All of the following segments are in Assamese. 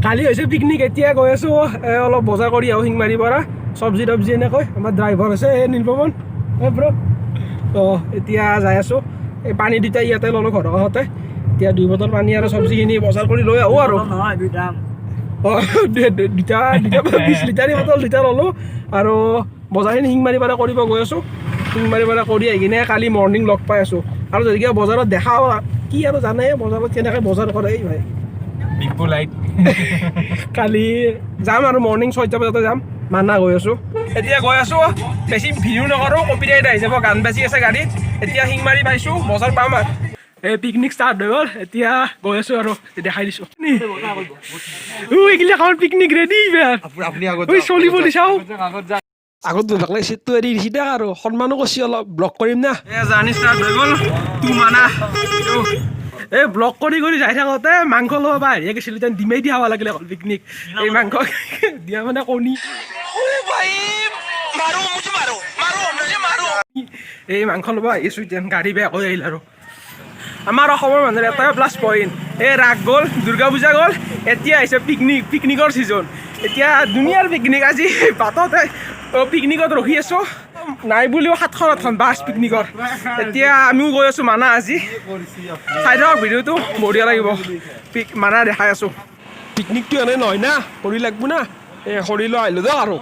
কালি হৈছে পিকনিক। এতিয়া গৈ আছোঁ, অলপ বজাৰ কৰি আহোঁ শিংমাৰীৰ পৰা, চব্জি তব্জি এনেকৈ। আমাৰ ড্ৰাইভাৰ আছে এই নীলপৱন, এই ব্ৰ। তো এতিয়া যাই আছোঁ। এই পানী দুটা ইয়াতে ল'লোঁ ঘৰৰ কাষতে। এতিয়া 2 বটল পানী আৰু চব্জিখিনি বজাৰ কৰি লৈ আহোঁ আৰু। নহয়, দুটা। অঁ, দুটা দুটা 20 লিটাৰী বটল দুটা ল'লোঁ আৰু বজাৰখিনি শিংমাৰীৰ পৰা কৰিব গৈ আছোঁ। শিংমাৰীৰ পৰা কৰি আহি কিনে কালি মৰ্ণিং লগ পাই আছোঁ। আৰু যদি কিবা বজাৰত দেখা কি আৰু জানে বজাৰত কেনেকৈ বজাৰ কৰে এই ভাই। বিপু লাইট। কালি যাম আৰু মৰ্ণিং 6টা বজাতে যাম। মানাহ গৈ আছোঁ, এতিয়া গৈ আছোঁ। বেছি ভিডিঅ' নকৰোঁ, কপিৰাইট আহি যাব, গান বাজি আছে গাড়ীত। এতিয়া শিংমাৰী পাইছোঁ, বজাৰ পাম আৰু। এই পিকনিক ষ্টাৰ্ট হৈ গ'ল। এতিয়া গৈ আছোঁ আৰু দেখাই দিছোঁ। এইগিলা আমাৰ পিকনিক ৰেডি। আপুনি আগত। ঐ, চলিব দি চাওঁ। আগত যা। আগত বহিব লাগে, চিটটো এৰি দিছি দে আৰু সন্মানো কৰিছি। অলপ ব্লগ কৰিম না। এই জাৰ্ণি ষ্টাৰ্ট হৈ গ'ল টু মানাহ। এই ব্লগ কৰি কৰি যাই থাকোঁতে মাংস ল'ব বাহিৰে গৈছিলোঁ, তেতিয়া ডিমেই দি খাব লাগিলে অকল পিকনিক। এই মাংস দিয়া মানে কণী। मारो मुझे, मारो, मारो मुझे, मारो। এই মাংস ল'ব আহিছোঁ এতিয়া, গাড়ী বেয়া হৈ আহিল। আৰু আমাৰ অসমৰ মানুহৰ এটাই প্লাছ পইণ্ট, এই ৰাস গ'ল, দুৰ্গা পূজা গ'ল, এতিয়া আহিছে পিকনিক, পিকনিকৰ ছিজন। এতিয়া দুনীয়াৰ পিকনিক। আজি বাটতে পিকনিকত ৰখি আছোঁ, নাই বুলিও 7খন 8খন বাছ পিকনিকৰ। এতিয়া আমিও গৈ আছোঁ মানাহ আজি। চাই থাকক ভিডিঅ'টো, বঢ়িয়া লাগিব। পিক মানাহ দেখাই আছোঁ। পিকনিকটো এনেই নহয় না, খৰি লাগব না। এই খৰি লৈ আহিলোঁ দিয়ক। আৰু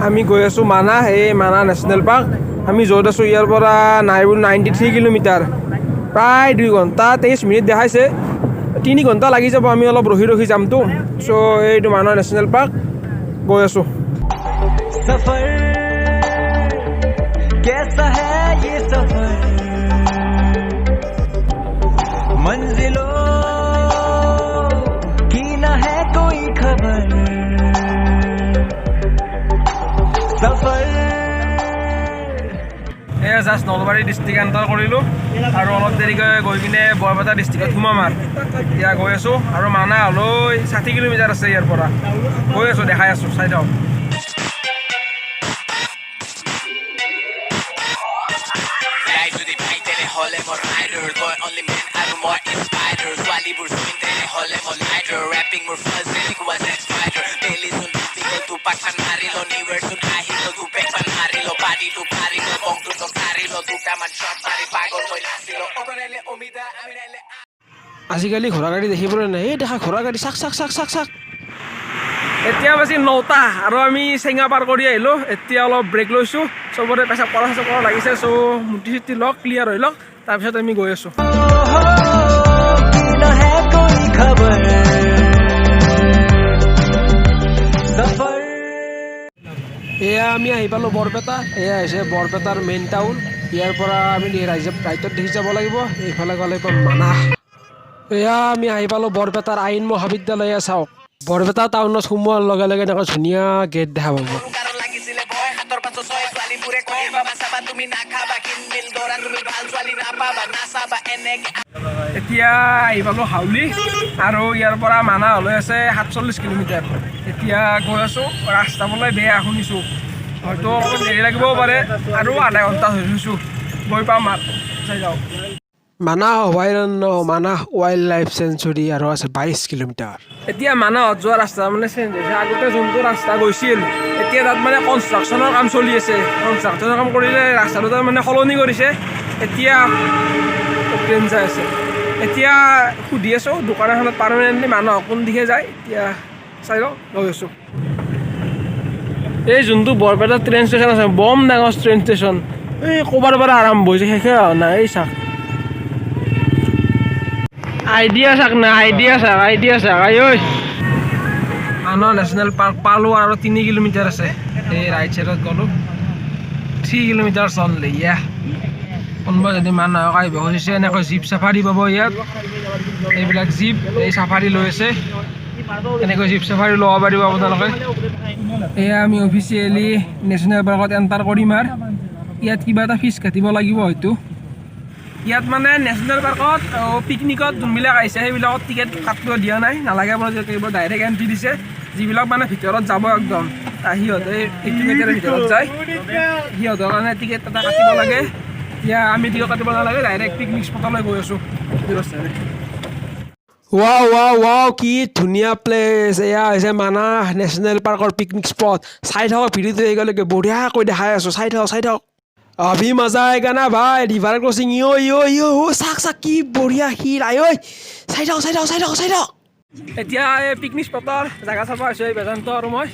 আমি গৈ আছোঁ মানাহ, এই মানাহ নেশ্যনেল পাৰ্ক। আমি য'ত আছোঁ ইয়াৰ পৰা নাই বুলি 93 কিলোমিটাৰ, প্ৰায় 2 ঘণ্টা 23 মিনিট দেখাইছে। 3 ঘণ্টা লাগি যাব, আমি অলপ ৰখি ৰখি যামতো। চ' এইটো মানাহ নেশ্যনেল পাৰ্ক গৈ আছোঁ। सफर कैसा है ये सफर, मंजिलों की न है कोई खबर, सफर। এয়া জাষ্ট নলবাৰী ডিষ্ট্ৰিক্ট এণ্টাৰ কৰিলোঁ আৰু অলপ দেৰিকৈ গৈ কিনে বৰপেটা ডিষ্ট্ৰিক্টত সোমাম। আৰু এতিয়া গৈ আছোঁ আৰু মানাহ হ'লেও 60 কিলোমিটাৰ আছে ইয়াৰ পৰা। গৈ আছোঁ, দেখাই আছোঁ, চাই থাকক। ৰাইড যদি ভাই তেনেহ'লে মই ৰাইডাৰ, তই অনলি মেন আৰু মই ইনস্পাইডাৰ। ছোৱালীবোৰ চুইন তেনেহ'লে মই লাইডাৰ। ৰেপিং মোৰ ফাৰ্ষ্ট, তেনেকুৱা জেক স্পাইডাৰ। বেলি চোন ডুবি গ'ল, দুপাকমান মাৰি ল। নিউ ইয়েৰ চোন আহি গ'ল, দুপেকমান মাৰি ল। পাৰ্টিটো পাৰি ল, বংটো সাৰি ল। দুটামান শ্বট মাৰি পাগল হৈ নাচিল। অত নাইলে অমিতা, আমি নাইলে আজিকালি ঘোঁৰা গাড়ী দেখিবলৈ নাই। এই দেখা ঘোঁৰা গাড়ী, চাক চাক চাক চাক চাক। এতিয়া বাজি 9টা আৰু আমি চেঙা পাৰ কৰি আহিলোঁ। এতিয়া অলপ ব্ৰেক লৈছোঁ। চবৰে পেচাব কৰা চেচাব কৰা লাগিছে। চ' মুটি চুটি লওক, ক্লিয়াৰ হৈ লওক, তাৰপিছত আমি গৈ আছোঁ। की न है कोई खबर, सफर। এয়া আমি আহি পালোঁ বৰপেটা। এয়া হৈছে বৰপেটাৰ মেইন টাউন। ইয়াৰ পৰা আমি ৰাইজে ৰাইটত দেখি যাব লাগিব। এইফালে গ'লে পাম মানাহ। এয়া আমি আহি পালোঁ বৰপেটাৰ আইন মহাবিদ্যালয়। এয়া চাওক, বৰপেটা টাউনত সোমোৱাৰ লগে লগে এনেকুৱা ধুনীয়া গেট দেখা পাব। কাৰণ লাগিছিলে ভয়, সাতৰ পাছত ছয়। ছোৱালীবোৰে কয়, বাবা চাবা, তুমি নাখাবা। কিনমিল দৰা, তুমি ভাল ছোৱালী নাপাবা, নাচাবা এনেকে। এতিয়া আহি পালোঁ হাউলি আৰু ইয়াৰ পৰা মানাহলৈ আছে 47 কিলোমিটাৰ। এতিয়া গৈ আছোঁ। ৰাস্তা বোলে বেয়া শুনিছোঁ, হয়তো অকণমান দেৰি লাগিবও পাৰে। আৰু আধা ঘণ্টা ধৰি থৈছোঁ, গৈ পাম আৰু, চাই যাওঁ। মানাহ অভয়াৰণ্য, মানাহ ৱাইল্ড লাইফ চেঞ্চুৰী আৰু আছে 22 কিলোমিটাৰ। এতিয়া মানাহত যোৱা ৰাস্তা মানে চেঞ্জ হৈছে। আগতে যোনটো ৰাস্তা গৈছিল, এতিয়া তাত মানে কনষ্ট্ৰাকশ্যনৰ কাম চলি আছে। কনষ্ট্ৰাকশ্যনৰ কাম কৰিলে ৰাস্তাটো তাৰ মানে সলনি কৰিছে। এতিয়া ট্ৰেইন যাই আছে। এতিয়া সুধি আছোঁ দোকান এখনত, পাৰ্মানেণ্টলি মানাহ কোন দিশে যায়। এতিয়া চাই লওঁ, গৈ আছোঁ। এই যোনটো বৰপেটা ট্ৰেইন ষ্টেচন আছে, বম ডাঙৰ ট্ৰেইন ষ্টেচন। এই ক'ৰবাৰ পৰা আৰম্ভ হৈছে, শেষে হোৱা নাই। এই চাক, আইডিয়া চাক না, আইডিয়া চাক, আইডিয়া চাক। আই ঐ, মানাহ নেশ্যনেল পাৰ্ক পালোঁ আৰু 3 কিলোমিটাৰ আছে। এই ৰাইট চাইডত গ'লোঁ, 3 কিলোমিটাৰ অনলি। ইয়া কোনোবা যদি মানাহ আহিব খুজিছে, এনেকৈ জীপ চাফাৰী পাব ইয়াত। এইবিলাক জীপ, এই চাফাৰী লৈ আছে, এনেকৈ জীপ চাফাৰী ল'ব পাৰিব আপোনালোকে। এয়া আমি অফিচিয়েলি নেশ্যনেল পাৰ্কত এণ্টাৰ কৰিম আৰু ইয়াত কিবা এটা ফিজ কাটিব লাগিব হয়তো। ইয়াত মানে নেশ্যনেল পাৰ্কত পিকনিকত যোনবিলাক আহিছে, সেইবিলাকত টিকেট কাটিব দিয়া নাই, নালাগে বোলে। কিবা ডাইৰেক্ট এণ্ট্ৰি দিছে। যিবিলাক মানে ভিতৰত যাব একদম, সিহঁতে এইটো গেটেৰে ভিতৰত যায়, সিহঁতৰ কাৰণে টিকেট এটা কাটিব লাগে। এতিয়া আমি টিকেট কাটিব নালাগে, ডাইৰেক্ট পিকনিক স্পটলৈ গৈ আছোঁ এইটো ৰাস্তাৰে। ৱাও ৱাও ৱাও, কি ধুনীয়া প্লেচ! এয়া হৈছে মানাহ নেশ্যনেল পাৰ্কৰ পিকনিক স্পট। চাই থাকক ভিডিঅ'টো, এইগলৈকে বঢ়িয়াকৈ দেখাই আছোঁ। চাই থাকক, চাই থাকক। अभी मजा आएगा ना भाई। River crossing. ইয় ইয় ইয়, অ' চাক চাক, কি বঢ়িয়া শিল! আই ঐ, চাই থাকক, চাই থাকক, চাই থাকক, চাই থাকক। এতিয়া এই পিকনিক স্পটৰ জেগা চাব আহিছোঁ, এই বেদান্ত আৰু মই।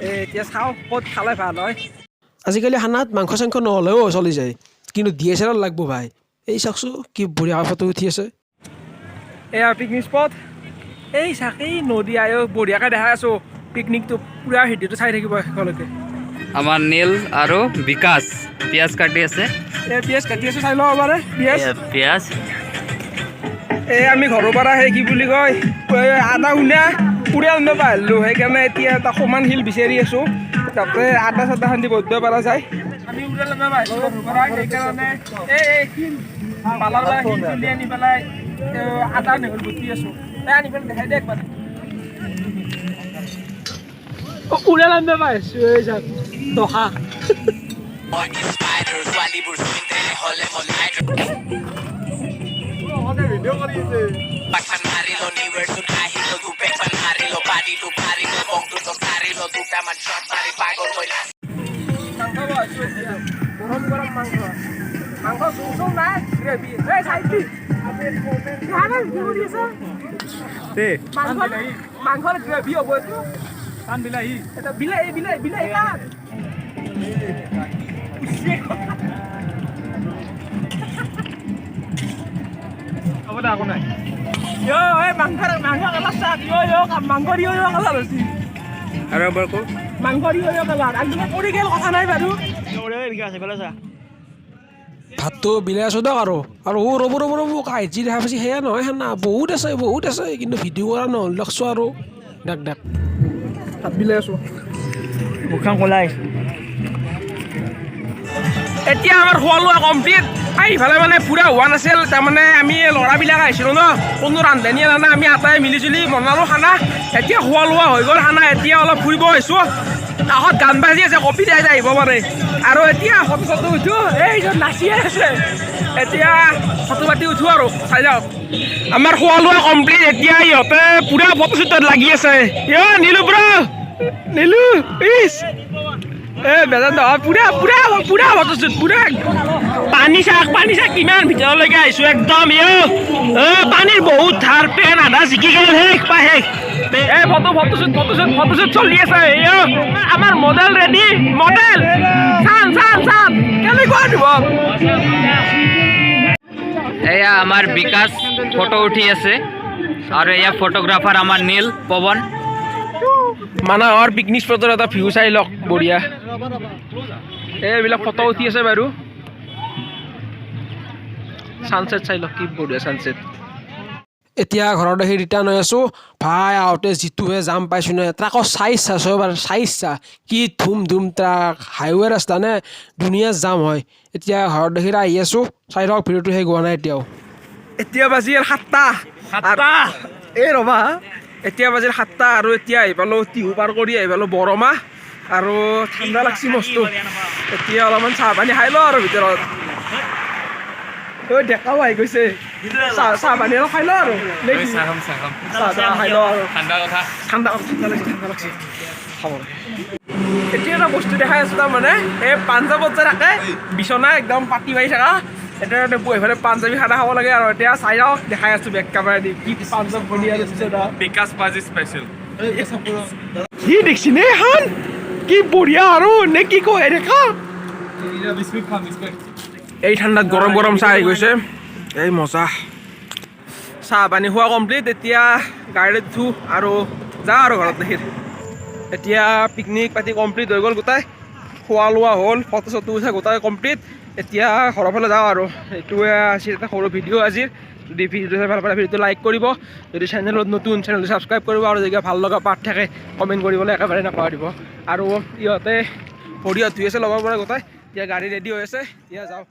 এই এতিয়া চাওঁ ক'ত খালে ভাল হয়। আজিকালি খানাত মাংস চাংস নহ'লেও চলি যায়, কিন্তু ডিএছএলআৰ লাগব ভাই। এই চাওকচোন, কি বঢ়িয়া ফটো উঠি আছে। এয়া পিকনিক স্পট। এই চাক, এই নদী। আয়ো, বঢ়িয়াকৈ দেখাই আছোঁ পিকনিকটো। পূৰা ভিডিঅ'টো চাই থাকিব শেষলৈকে। আমাৰ নীল আৰু বিকাশ পিঁয়াজ কাটি আছে। এই পিঁয়াজ কাটি আছোঁ, চাই ল'ব পাৰে পিঁয়াজ। এয়া পিঁয়াজ। এই আমি ঘৰৰ পৰা সেই কি বুলি কয়, এই আদা উনা পুৰা আনিব পাৰিলোঁ। সেইকাৰণে এতিয়া এটা সমান শিল বিচাৰি আছোঁ, তাতে আদা চাদা খান্দি বহিব পৰা যায়। আমি উৰাল আনিব পাৰিলোঁ ঘৰৰ পৰা, সেইকাৰণে এই শিল পালাৰ পৰা শিল তুলি আনি পেলাই এই আদা নহৰু বটি আছোঁ। এই আনি পেলাই দেখাই দে একবাৰ। উৰাল আনিব পাৰিছোঁ। এই চাওক দহা। মই ইনস্পায়াৰ, ছোৱালীবোৰ চুইন তেনেহ'লে মই লাইটাৰ। পাকমান মাৰিলো, নিউ ইয়াৰ আহি গ'ল, দুপেকমান মাৰিলো, পাৰ্টিটো পাৰিলো, বংটো সাৰিলো, দুটামান শ্বট মাৰি পাগল হৈ নাচ। মাংস বহাইছোঁ এতিয়া, গৰম গৰম মাংস। মাংস জোল চোল নাই, গ্ৰেভি। এই চাইছি, কি কৰি আছ? মাংস, মাংসৰ গ্ৰেভি হ'ব এইটো। বিলাহী, এটা বিলাহী, বিলাহী, বিলাহী কাট। হ'ব দে, একো নাই। এই মাংস, মাংস কালাৰ চাক। ইয়, মাংস ইয় কালাৰ হৈছে। আৰু এবাৰ কওক। মাংস ইয় কালাৰ একদম পৰি গ'ল, কথা নাই বাৰু। ভাতটো বিলাই আছোঁ দিয়ক। আৰু অ' ৰ'ব, ৰ'ব, ৰ'ব, কাঁহীত দেখা পাইছে সেয়া নহয় খানা। বহুত আছে, বহুত আছে, কিন্তু ভিডিঅ' কৰা নহ'ল। দেখছোঁ আৰু ডাক ডাক ভাত বিলাই আছোঁ। মুখখন ক'লাই। এতিয়া আমাৰ খোৱা লোৱা কমপ্লিট। ইফালে মানে পুৰা হোৱা নাছিল, তাৰমানে আমি ল'ৰাবিলাক আহিছিলোঁ ন, কোনো ৰান্ধনী আনা নাই। আমি আটাই মিলি জুলি বনালোঁ খানা। এতিয়া খোৱা লোৱা হৈ গ'ল খানা। এতিয়া অলপ ফুৰিব আহিছোঁ। কাষত গান বাজি আছে, কপি যাই আহিব পাৰে। আৰু এতিয়া ফটো চটো উঠো। এই নাচিয়ে আছে। এতিয়া ফটো পাতি উঠো আৰু চাই যাওক। আমাৰ খোৱা লোৱা কমপ্লিট। এতিয়া ইহঁতে পুৰা ফটো শ্বুটত লাগি আছে। নীলু ব্ৰ, নীলু, ইচ, এ বেদান্ত, পুৰা পুৰা পুৰা ফটোশ্বুট পুৰা। পানী চাক, পানী চাক, কিমান ভিতৰলৈকে আহিছো একদম। ইয় পানীৰ বহুত ধাৰ, পেন আধা জিকি গ'ল। শেষ পা শেষ। এই ফটো, ফটোশ্বুট, ফটোশ্বুট, ফটোশ্বুট চলি আছে। ইয় আমাৰ মডেল ৰেডি, মডেল। চান চান চান, কেনেকুৱা দিব। এয়া আমাৰ বিকাশ ফটো উঠি আছে আৰু এয়া ফটোগ্ৰাফাৰ আমাৰ নীল পৱন। মানাহৰ পিকনিক স্পটৰ এটা ভিউ চাই লওক, বঢ়িয়া। এইবিলাক ফটো উঠি আছে বাৰু। চানছেট চাই লওক, কি বঢ়িয়া চানছেট। এতিয়া ঘৰত আহি ৰিটাৰ্ণ হৈ আছোঁ ভাই। আহোঁতে যিটোহে জাম পাইছোঁ ন, ট্ৰাকৰ চাইজ চাইছোঁ এবাৰ, চাইজ চা, কি ধুম ধুম ট্ৰাক। হাইৱে ৰাস্তা নে, ধুনীয়া জাম হয়। এতিয়া ঘৰত দেখি আহি আছোঁ। চাই থাকক ভিডিঅ'টো, শেষ হোৱা নাই এতিয়াও। এতিয়া বাজিল 7টা। 7টা, এই ৰ'বা, এতিয়া বাজিল 7টা আৰু এতিয়া আহি পালোঁ, টিহু পাৰ কৰি আহি পালোঁ বৰমা। আৰু ঠাণ্ডা লাগছি মস্ত। এতিয়া অলপমান চাহ পানী খাই লওঁ আৰু ভিতৰত। ঐ ডেকাও আহি গৈছে। চাহ চাহ পানী অলপ খাই লওঁ আৰু নে কি? চাহ চাহ খাই লওঁ আৰু। ঠাণ্ডা কথা। ঠাণ্ডা, ঠাণ্ডা লাগছে, ঠাণ্ডা লাগছে, খাব লাগে। এতিয়া এটা বস্তু দেখাই আছোঁ, তাৰমানে এই পাঞ্জাৱত যে থাকে বিচনা একদম পাতি পাৰি থকা, এতিয়া বহি পেলাই পাঞ্জাবী খানা খাব লাগে। আৰু এতিয়া চাই যাওক, দেখাই আছোঁ বেক কেমেৰা দি, কি পাঞ্জাৱ বনি আছে। বিকাশ পাজি স্পেচিয়েল। কি দেখছি নে এখন, কি বঢ়িয়া আৰু নে কি কয় এনেকা। এই ঠাণ্ডাত গৰম গৰম চাহ আহি গৈছে, এই মজা। চাহ পানী খোৱা কমপ্লিট। এতিয়া গাড়ীত উঠো আৰু যাওঁ আৰু ঘৰত দেখি। এতিয়া পিকনিক পাতি কমপ্লিট হৈ গ'ল, গোটাই খোৱা লোৱা হ'ল, ফটো চটো উঠা গোটাই কমপ্লিট। এতিয়া ঘৰৰ ফালে যাওঁ আৰু। এইটোৱে আছিল এটা সৰু ভিডিঅ' আজিৰ। যদি ভিডিঅ'টো চাই ভাল পালে ভিডিঅ'টো লাইক কৰিব, যদি চেনেলত নতুন চেনেলটো ছাবস্ক্ৰাইব কৰিব আৰু যদি ভাল লগা পাৰ্ট থাকে কমেণ্ট কৰিবলৈ একেবাৰে নাপাহৰিব। আৰু ইহঁতে ভৰি হাত ধুই আছে লগৰ পৰা গোটাই। এতিয়া গাড়ী ৰেডি হৈ আছে, এতিয়া যাওঁ।